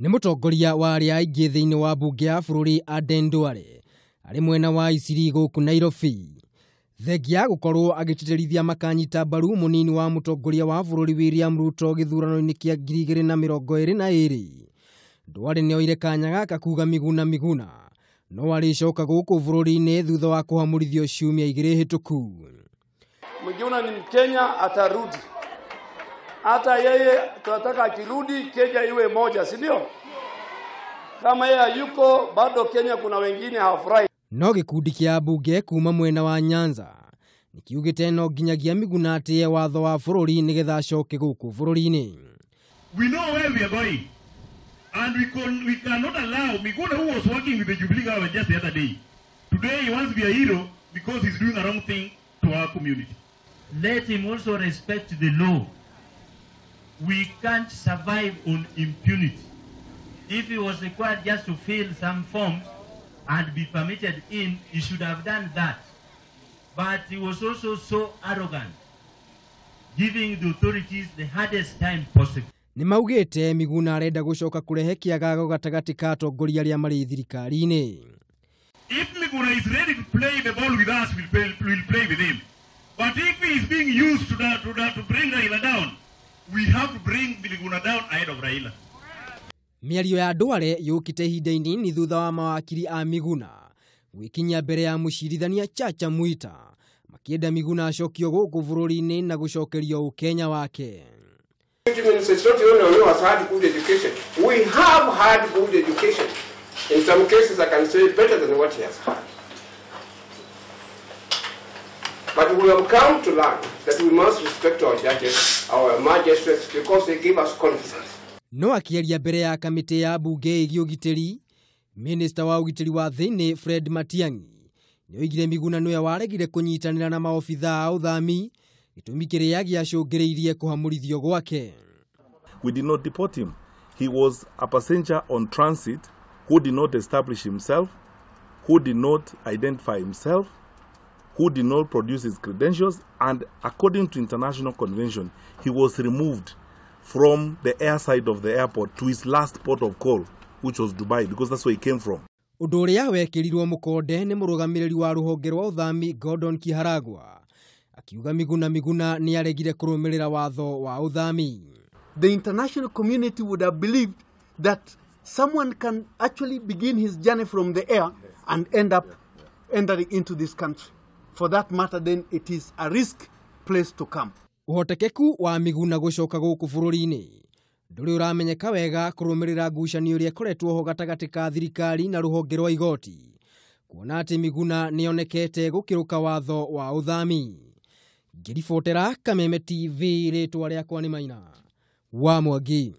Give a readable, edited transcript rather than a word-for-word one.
Nĩ mũtongoria wa arĩa aingĩ thĩinĩ wa mbunge ya bũrũri Aden Duale arĩ mwena wa Isiri gũkũ Nairobi. Thengia gũkorwo agĩtĩtĩrithia makanyita mbaru mũnini wa mũtongoria wa bũrũri William Ruto gĩthurano-inĩ kĩa 2022. Duale nĩoire kanya gaka kuga Miguna Miguna no arĩcoka gũkũ bũrũri-inĩ thutha wa kũhamũrithio ciumia igĩrĩ hĩtũku. Miguna ni Mkenya, atarudi. Hata yeye tunataka akirudi Kenya iwe moja, si ndio? Kama yeye hayuko bado Kenya kuna wengine hawafurahi. No gĩkundi kĩa mbunge kuma mwena wa Nyanza nĩkiugĩte no nginyagia Miguna atĩe watho wa bũrũri nĩgetha acoke gũkũ bũrũri-inĩ. We know where we are going and we cannot allow Miguna, who was working with the Jubilee government just the other day, today he wants to be a hero because he's doing a wrong thing to our community. Let him also respect the law. We can't survive on impunity. If he was required just to fill some forms and be permitted in, he should have done that. But he was also so arrogant, giving the authorities the hardest time possible. Nĩ maugĩte Miguna arenda gũcoka kũrehe kĩagago gatagatĩ ka atongoria arĩa marĩ thirikari-inĩ. If Miguna is ready to play the ball with us, we'll play with him. But if he is being used to bring Raila down, we have to bring Miguna down ahead of Raila. Mĩario ya Duale yũkĩte ihinda inini thutha wa mawakiri a Miguna gwĩkinyia mbere ya mũcirithania Chacha Mwita makĩenda Miguna acokio gũkũ bũrũri-inĩ na gũcokerio ũkenya wake. It's not the only one who has had good education. We have had good education. In some cases, I can say better than what he has had. But we have come to learn that we must respect our judges, our magistrates, because they give us confidence. No akĩaria mbere ya kamĩtĩ ya mbunge ĩgiĩ ũgitĩri, Minista wa ũgitĩri wa thĩinĩ Fred Matiang'i nĩoigire Miguna nĩwe waregire kũnyitanĩra na maobithaa a ũthami, gĩtũmi kĩrĩa gĩacũngĩrĩirie kũhamũrithio gwake. We did not deport him. He was a passenger on transit who did not establish himself, who did not identify himself, who did not produce his credentials, and according to international convention, he was removed from the air side of the airport to his last port of call, which was Dubai, because that's where he came from. Ũndũ ũrĩa wekĩrirwo mũkonde nĩ mũrũgamĩrĩri wa rũhonge rwa ũthami Gordon Kiharagwa akiuga Miguna Miguna nĩaregire kũrũmĩrĩra watho wa ũthami. The international community would have believed that someone can actually begin his journey from the air and end up entering into this country. For that matter, then it is a risk place to come. Ũhotekeku wa Miguna gũcoka gũkũ bũrũri-inĩ ndũrĩ ũramenyeka wega kũrũmĩrĩra ngucanio ĩrĩa ĩkoretwo ho gatagatĩ ka thirikari na rũhonge rwa igoti, kuona atĩ Miguna nĩonekete gũkĩrũka watho wa ũthami. Ngĩribotera Kameme TV, rĩtwa rĩakwa nĩ Maina wa Mwangi.